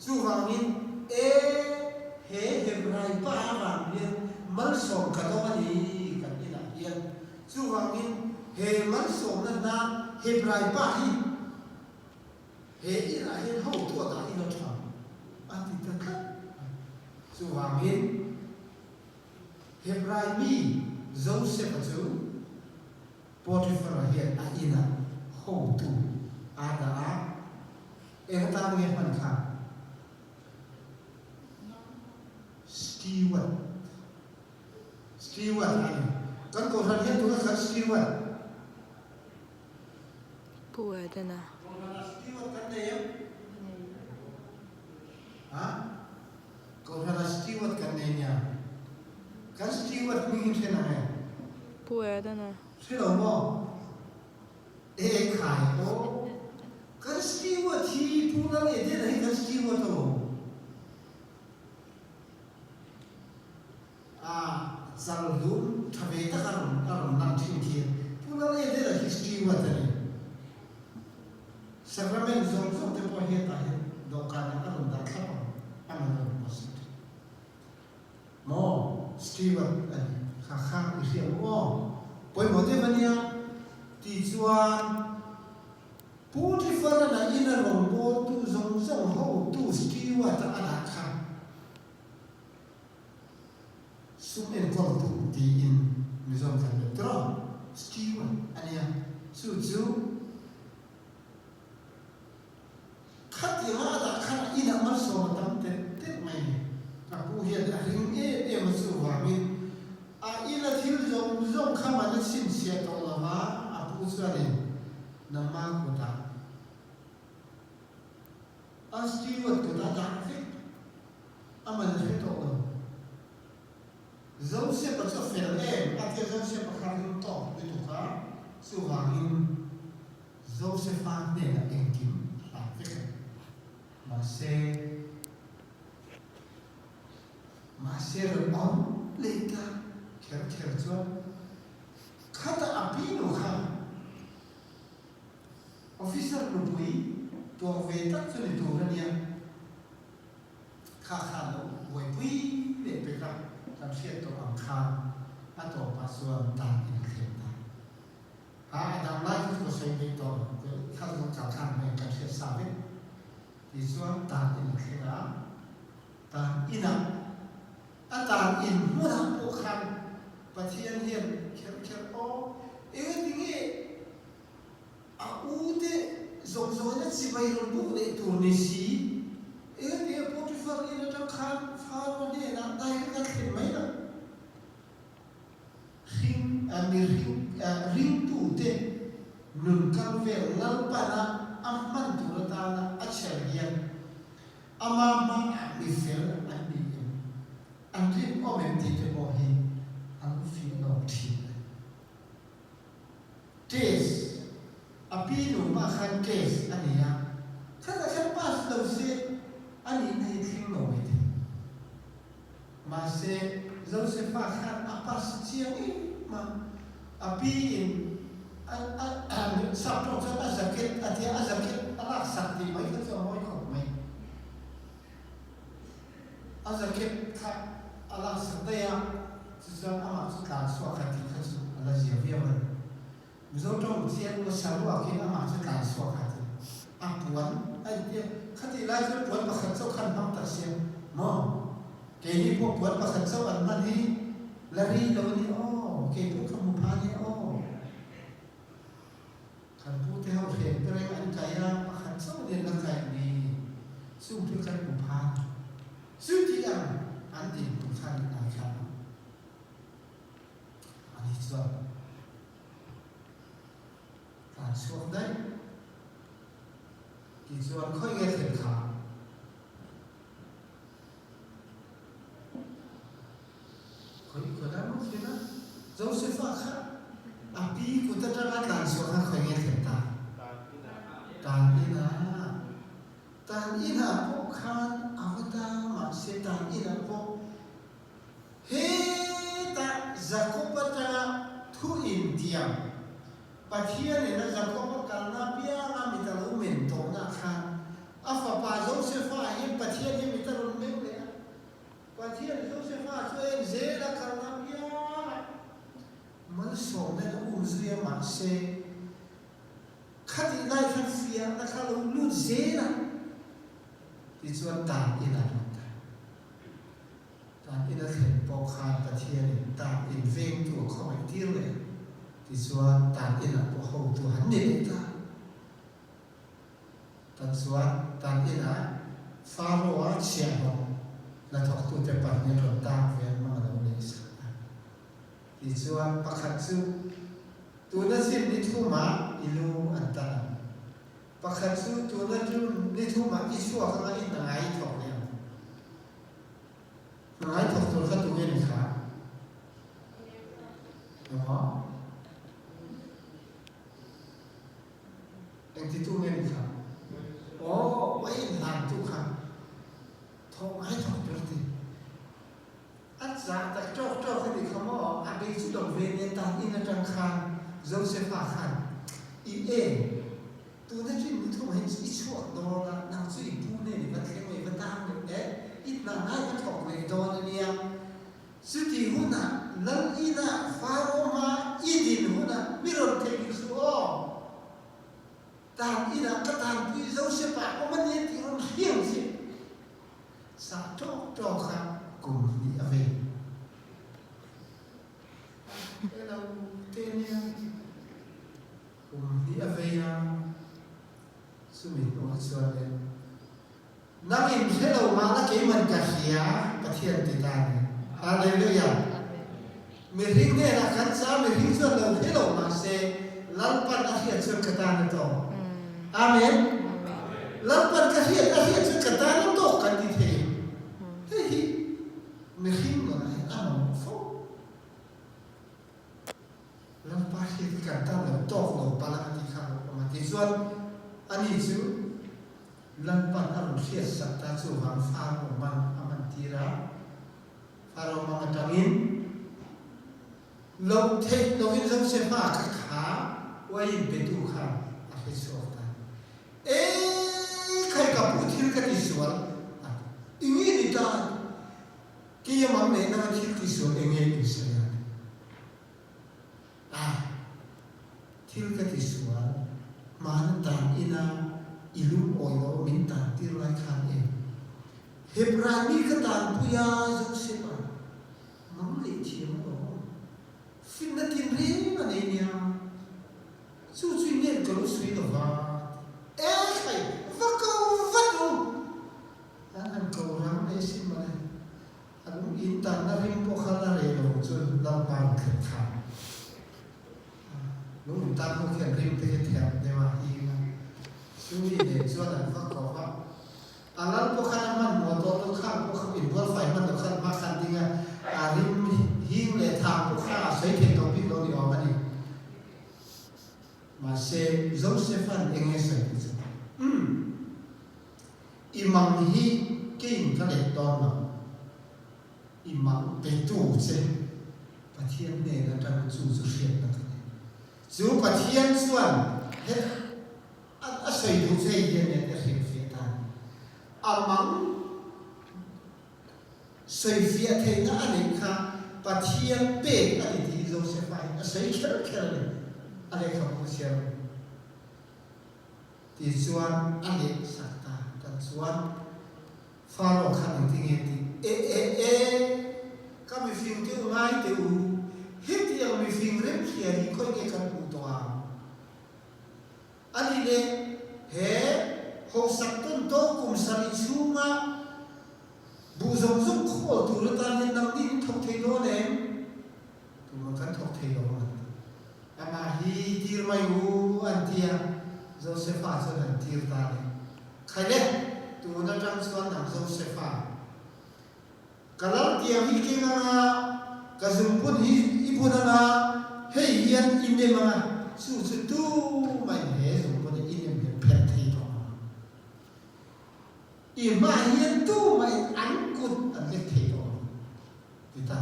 Speaker 1: Chuvangin, e, he Hebrai pa avang hian malsawm ka dawng a ni kan inah hian. Chuvangin, he malsawmna hna Hebrai pa hi he inah hian hotu a dah in a tha a ti ta tlat mai. Chuvangin, Hebrai mi Joseph-a chu Potiphar-a hian a inah hotu a dah a. Eng atan nge hman kha? Steward. Steward a ni. Kan Kohhran hian tuna khan Steward.
Speaker 2: Pu Edena.
Speaker 1: Kohhranah Steward kan nei em? Ha? Kohhranah Steward kan nei nia. Kan Steward hming hi hre nang e?
Speaker 2: Pu Edena.
Speaker 1: Hre lo maw? E khai aw, kan steward hi Pu Lal Edena hi kan steward alawm. A chal hlum tha ve tak a rawn a rawn lang thin khi Pu Lal Edena hi steward a ni. Sacrament zawng zawng te pawh hi hetah hian dawhkanah a rawn dah thlap ang, a rawn rawn post thin. Maw Steward a ni kha kha i hria maw aw? Pawimawh deuh a nia tih chuan Pu Tifferana ina rawngbawltu zawng zawng hotu Steward a dah kha sum enkawltu tiin Mizo kan be tawh Steward a nia chu chu Khatianga a dah khan a inah malsawm a tam telh telh mai ni. A pu hian a ring em em a chuvangin a ina thil zawng zawng kha man a chhinchhiah tawh lo va, a pu chuanin nangma kutah a steward kutah dah vek a man a hre tawh lo. Joseph-a chu a fel em a tia Joseph-a kha ring tawk lutuk a, chuvangin Josepha hnenah engkim a hlan vek a ni. Mahse, mahse rawn awm leh ta kher kher chuan khata a pinu kha officer nupui tuak ve tak chu ni tur a nia. Kha kha lo buaipui leh pek a, kan hriat tawh ang khan a tawpah chuan dan in a thleng ta. Ha a dang lai chu ka sawi mai tawh lo, ka kha zawng kal khan mai kan hriat sa vek. Tichuan tan in a thleng a, tan inah a tan in hmunah pawh khan Pathian hian kher kher aw, engatinge a u te zawng zawngin a chibai rawn buk leh tur ni si, engatinge Potiphar in atang khan Pharaoh hnenah direct a thlen mai lo. Hring a mi ring ringtute nun kal vel Lalpana a hman tur atana a chher hian ama hmaah mi fel an ni em, an rinawm em tih te pawh hi a lo fih lawk thin a ni. Test, a pi nu mah khan test a nei a, khatah khan pass lo se a nihna hi thleng lo mai thei. Mahse, Josefa khan a pass chiang em a, a pi in a a sap tawng chuan a jacket a tia, a jacket a laksak tih mai kha chu a mawi khawp mai. A jacket kha a laksak daih a, tichuan amah chu tlan chhuak a tih kha chu a la zia viau a ni. Mizo tawng chian emaw saruakin amah chu tlan chhuak a ti. A puan a inti a, khatih lai chuan puan pakhat chauh khan hmang tak sia maw? Keini pawh puan pakhat chauh an hman hi la ri lo a ni aw, kei pawh ka hmu pha a ni aw. Kan pute ho hren pereng an kai a, pakhat chauh nen la kai ni, chung chu kan hmu pha. Chuti ang an dinhmun khan an thlah ang. Ani chuan tlan chhuak daih. Tichuan khawi nge thlen kha? Khawi khawi lai maw thlen a? Josefa kha a pi kut atanga tlan chhuah kha khawi nge thlen ta? Tan inah. Tan inah pawh khan a va ta mahse tan inah pawh Hetah Jakob atanga thu intiam, Pathianin a Jakob a kalna apianga mit a lo men tawhna khan a fapa Josefa hian Pathian hi mit a rawn meng leh a. Pathian Josefa chu a en zel a kalna apianga malsawmna in a um zui a mahse khatih lai khan fiahna kha a lo lut zel a tichuan tan in a lut a. Tan in a thlen pawh khan Pathianin tan in vengtu a khawngaih tir leh a, tichuan tan inah pawh hotu han ni leh ta. Tan chuan tan inah Pharaoh-a chhiahhlawh hnathawktute pahnih rawn tak ve an hmang a lo nei sak a. Tichuan pakhat chu tuna chin ni thumah i lu an tan ang. Pakhat chu tuna chu ni thumah i chhuak anga i hna ngai i thawk leh ang. Hna ngai thawk tur kha tunge ni kha? Engmaw? Engti tu nge ni kha? Aw, a inhlan tu kha thawk ngai thawk tur ti. A chah tak ṭawk ṭawk a ni kha maw? A bei chu lo ve nen tan in aṭang khan Josefa khan i en tuna chin ni thum hian i chhuak dawn a, nang chu i pu nen i va thleng a, i va tang leh eh, i hna ngai va thawk leh dawn a nia. Chuti hunah Lal inah Faro hma i din hunah mi rawn theihnghilh suh aw. Tan inah ka tanpui Josefa awm a nia tih rawn hriam che. Sa tawk tawk a kum hnih a vei. Hello te nia kum hnih a vei a, chumi hnuah chuan e nang in hre lo mahla keiman ka hria Pathian ti ta ni. Hallelujah. Mihring hnenah kan cha mihring chuan lo hre lo mahse Lalpan a hriat chuan ka tan a tawk. Amen. Lalpan ka hriat a hriat chuan ka tan a tawk kan ti thei. Hei hi mihring nunah hian a mamawh fo. Lalpa hriat hi kan tan lo tawk lo palh a tih kha a lo awm a. Tichuan ani chu Lalpan a rawn hriat sak ta chuvang Faro man a man tir a. Faro mang atangin loh theih loin Josefa kha kha uaiin petu khan a hre chhuak ta. Eii khai ka pu thil ka ti sual a ti. Enge ni ta? Kei amang leh nanga thil ti sual enge in sawi a ti. A thil ka ti sual hmana tan ina i lungawi lo min tan tir lai khan em? Hebrai mi ka tanpui a Joseph a mang leh thiam alawm. Finna tin reng a nei nia. Chu chu i ngen ka lo sawi lo va ti. E khai, va ko vat u! An han ko rang leh sin mawle. An in tanna rim pawh kha la rei lo chuan Lalpa rawn thlen khan lung in tan ho khian rim te khi thiam deuh a hing a, chumi nen chuan an va ko va. A lal pawh khan a hmanhmawh tawh lo, khang pawh kha inbual fai hman lo khan hma khan ding a, a rim hing leh thang pawh kha a sawi thei tawh bik lo ni awm a ni. Mahse, Joseph-a'n eng nge sawi tih chu, Umm, i mang hi keiin ka let dawn lo, i mang petu che Pathian hnen atang chu chu hriatna ka nei. Chu Pathian chuan hetah a sawi duh che hei hian nen ka hrilhfiah ta a ni. A mang Sawifiah theihna a neih kha Pathian pek a ni tih Josefa hi a sawi kher kher a ni, a lehkhabu chhiar ang. Tichuan a leh sak ta, tan chuan Pharaoh khan engtinge tih? E e e, ka mifing te u ngai teh u, hetiang mifing remhria hi khawi nge kan hmuh tawh ang? A ni le, he hausak tawn tawk kum sarih chhunga buh zawng zawng khawl tur atan hian nangni in thawk thei dawn em? Tumah kan thawk thei lo ang an ti. Amah hi tir mai u an ti a, Josefa chuan an tir ta le. Khai le, tun atang chuan nang Josefa, ka lal tiang hi keng anga, ka zungpun hi i bun anga, hei hian i nem anga, chu chu tumah in he zungpun hi i nem hian pherh thei tawh ang. I hmah hian tumah in an kut an lek thei tawh ang. Ti ta.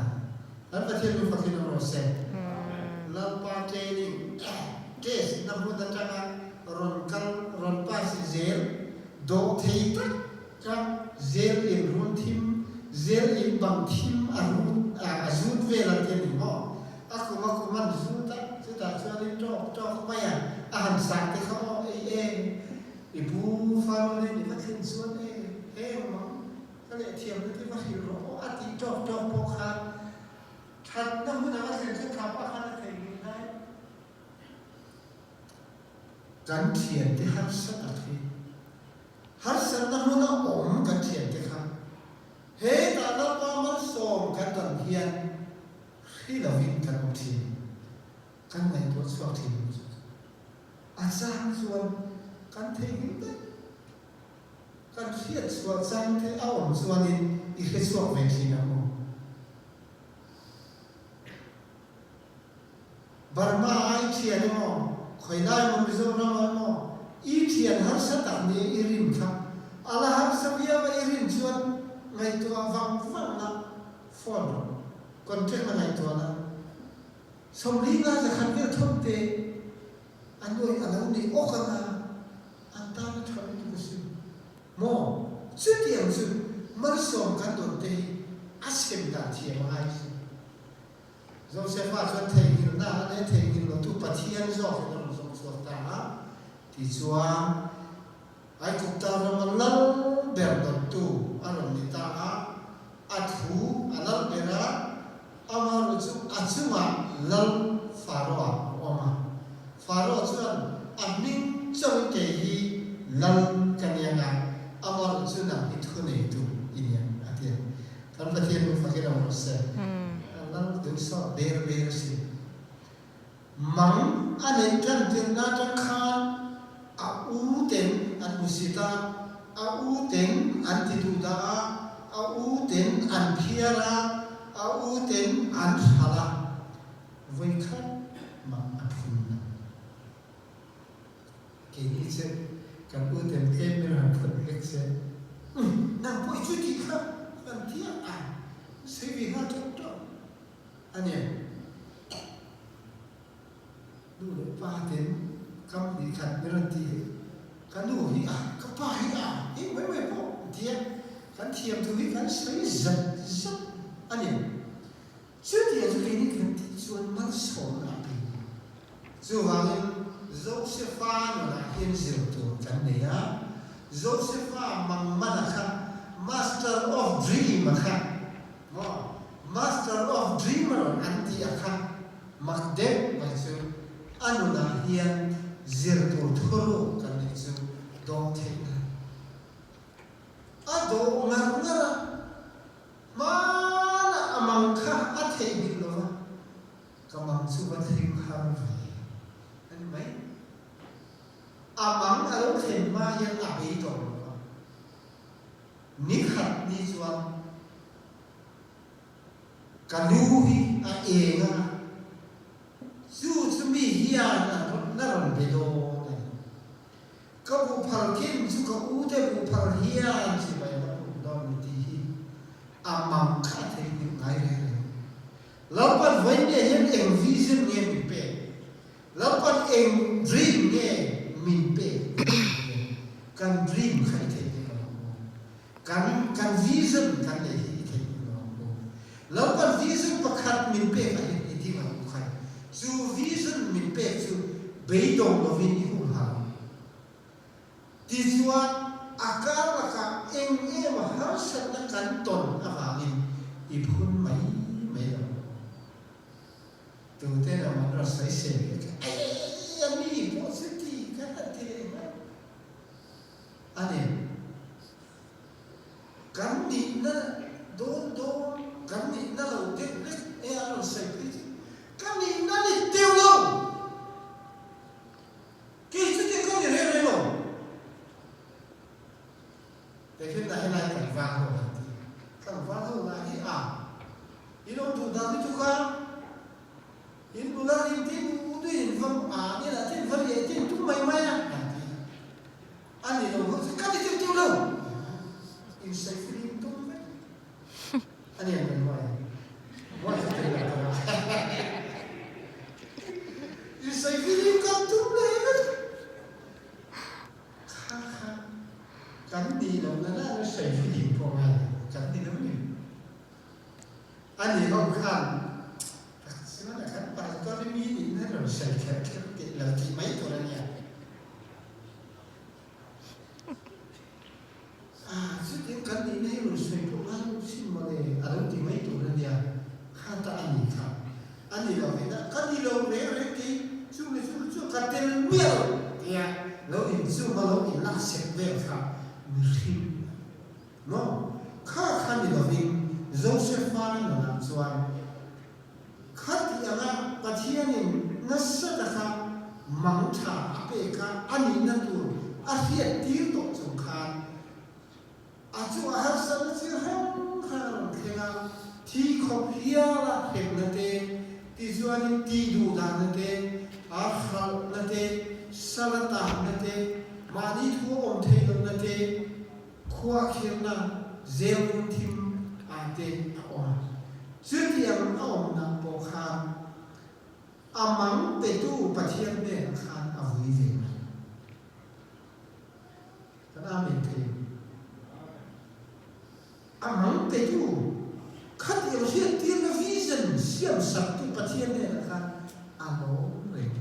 Speaker 1: Kan Pathian lu fakin awm rawh se. Lalpa training test na hmun atanga rawn kal rawn pass zel dawh thei tak ka zel in run thim zel in bang thim a rut a zut vel ang te ni maw? A kum a kum an zut a chutah chuanin tawk tawk mai a a han sah te kha aw ei e i pu Farone ni va thlen chuan e heng mang Ka leh thiamna te va hrilh rawh aw a tih tawk tawk pawh khan thatna hmun anga thlen chu thap a khan a thei ngei lai. Kan thiante harsa tak hi harsatna hmuna awm kan thiante kha hetah Lalpa malsawm kan dan hian hri lovin kan awm thin, kan ngaihtuah chhuak thin lo chu a chang chuan kan theihnghilh daih. Kan hriat chhuah chang te a awm chuanin i hre chhuak ve thin ang u. Burma a i thian emaw, khawilai emaw Mizoram ah emaw i thian harsa tak nia i rin kha a la harsa viau a i rin chuan ngaihtuah vang vang la phone rawh, contact la ngaihtuah la 40 zakhat vel thawm te a nuai a lo nei awk anga An tan a tha lutuk a sin. Maw? Chutiang chu malsawm kan dawn te hi a sem dan thiam a ngai sin. Josefa chuan theihnghilhna a leh theihnghilh lotu Pathian zawkin a rawn zawng chhuak ta a. Tichuan, Aigupta rama lal ber dawttu a rawn ni ta a, a thu a lal ber a, Amaherawh chu a chungah lal Pharaoh-a a awm a. Pharaoh chuan a hming chauhin kei hi lal ka ni anga, amaherawh chu nang hi thuneitu i ni ang, a ti a. Kan Pathian hmu fakin awm rawh se. Lal duhsawh ber ber a si. Mang a neih tan tirhna atang khan a u ten an hmusit a, a u ten an ti duh dah a, a u ten an phiar a, a u ten an hralh a, vawikhat mah a phun lo. Keini chu kan u ten tlem in han phun hlek se, Umm, nang pawh i chu tih kha kan ti a, sawi ve nghal tawk tawk. A ni. Nu leh pa ten kam hnih khat min rawn ti hi, ka nu hi a, ka pa hi a, eng mai mai pawh an ti a, kan thiam thu hi kan sawi zat zat a ni. Chutiang chu keini kan tih chuan malsawmna a pe. Chuvangin Josefa nunah hian zir tur kan nei a, Josefa mangmana kha Master of Dream a kha Maw? Master of Dreamer an tih a kha mak deuh mai chu a nunah hian zir tur thuruk kan neih chu dawh theihna a dawh ngar ngar a, hmanah a mang kha a theihnghilh lo va, ka mang chu va thleng har ve a ni mai. A mang a lo thlen hma hian a bei tawh lo va. Ni khat ni chuan ka lu hi a eng a, chu chu mi hian a na rawn be dawn a ni. Ka buhphar khin chu ka u te buhphar hian chibai la puk dawn ni tih hi a mang kha a theihnghilh ngai reng reng. Lalpan vawiin hian eng vision nge min pek? Lalpan eng dream nge min pek tih hi kan dream kha i theih nek lo maw? Kan kan vision kan neih hi i theih nek lo maw? Lalpan vision pakhat min pek ah hian i ding ang u khai. Chu vision min pek chu beidawng lovin i humhal ang. Tichuan a kar lakah eng emaw harsatna kan tawn avangin. duh dan lutuk a, in nula rim te in u te in va ah te lah te in va riah te in tum mai mai a an ti a. A ni lo ho chu ka ti tiu tiu lo in sawi filim tum vek a ni ang kan huai huai chu tel lo ta in sawi filim kan tum leh vek kha kha kan ni lo na na na sawi filim pawh ngai lo kan ni lo ni a ni ho khan tak chuan a kan pastor mi nih na rawn sawi kher kher tih lo tih mai tur a nia. Ah, chutiang kan nihna hi rawn sawi pawh ngai lo chin mawle, a lo ti mai tur a nia. Kha ta a ni kha. A ni lo vena, ka ni lo reng reng kei, chu leh chu chu ka tel miah lo tia lo inchum a lo inlak sek vel kha mihring a ni. Maw? Kha kha ni lovin Josepha nunah chuan Khati anga Pathianin nasa taka mang tha a pek a, a nihna tur a hriat tir tawh chung khan a chu a harsatna chi hrang hrang a rawn thleng a, thi khawp hial a hremna te, tichuanin tih duh danna te, a hralhna te, sala tanna te, mahni thu a awm theih lohna te, Khuahkhirhna zel thim ah te a awm a. Chutiang a awmna pawh khan a mang petu Pathian hnenah khan a vui ve mai. Kan Amen thei em? A mang petu khatiang hriattirna vision siamsaktu Pathian hnenah khan a lawm reng.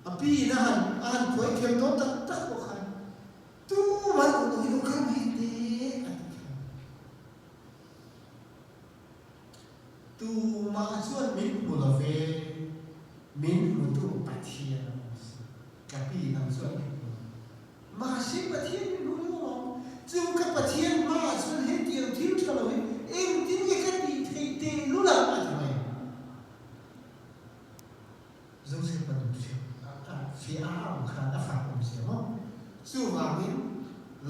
Speaker 1: A pi in a han a han khuai thiam dawn tak tak pawh khan tu mal duh duh hi lo kal mai teh a ti kher. Tumah chuan min hmu lo ve, min hmutu Pathian a awm si. Ka pi nang chuan min hmu lo. Mahse Pathian min hmu lo ang. Chu ka Pathian hmaah chuan hetiang thil tha lo hi engtin nge ka tih theih tehlul ang a ti mai. Joseph a duh ṭhin a, fiah a awm khan a fak awm sia maw? Chuvangin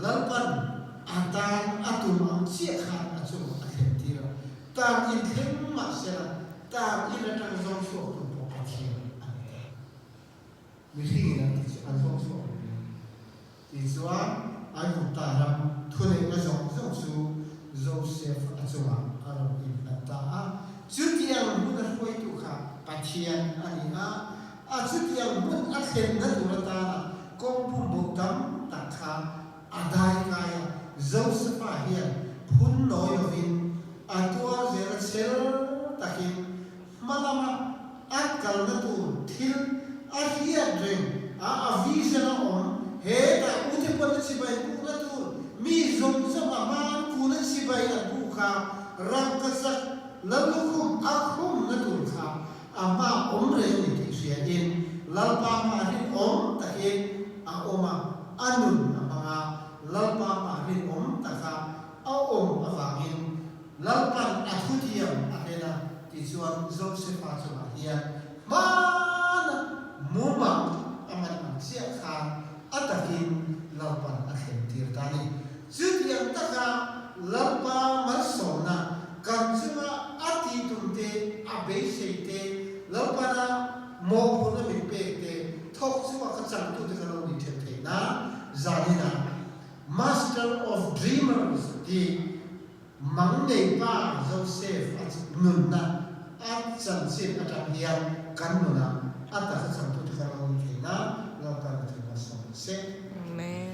Speaker 1: Lalpan a tan a tum ang chiah khan a chungah a thlen tir a, tan in thleng mah sela tan in aṭang zawng chhuak tur pawh Pathian a ni ta. Mihringin an ti chu an zawng chhuak lo ve. Tichuan Aigupta ram thuneihna zawng zawng chu Joseph a chungah a rawn innghat ta a. Chutiang hmun a hruaitu kha Pathian a ni a, a chutiang hmun a thlenna tur atana kawng bumboh tam tak kha a daikai a. Josepha hian phun nawi lovin a tuar zel a chel takin hma lama a kalna tur thil a hriat reng a, a vision a awm, hetah ute pawn a chibai bukna tur mi zawng zawng a hma an kun a chibai an buk a, rangkachak Lallukhum a khumna tur kha a hma awm reng ni tih hriain Lalpa hma rinawm takin a awm a, a nun a hmang a, Lalpa hma rinawm taka a awm avangin Lalpan a thuthiam a hlen a, tichuan Josefa chungah hian hmana mumang a man ang chiah khan a takin Lalpan a thlen tir ta a ni. Chutiang taka Lalpa malsawmna kan chunga a tih tum te, a beisei te, Lalpana mawhphurhna min pek te thawk chunga ka changtute ka lo nih ṭhen theih nan zaninah Master of Dreamers tih Mang nei pa Joseph a nunna a chanchin atang hian kan nunah a taka changtute kha lo ni thei nan Lalpan a thei hmasa se.
Speaker 2: Amen.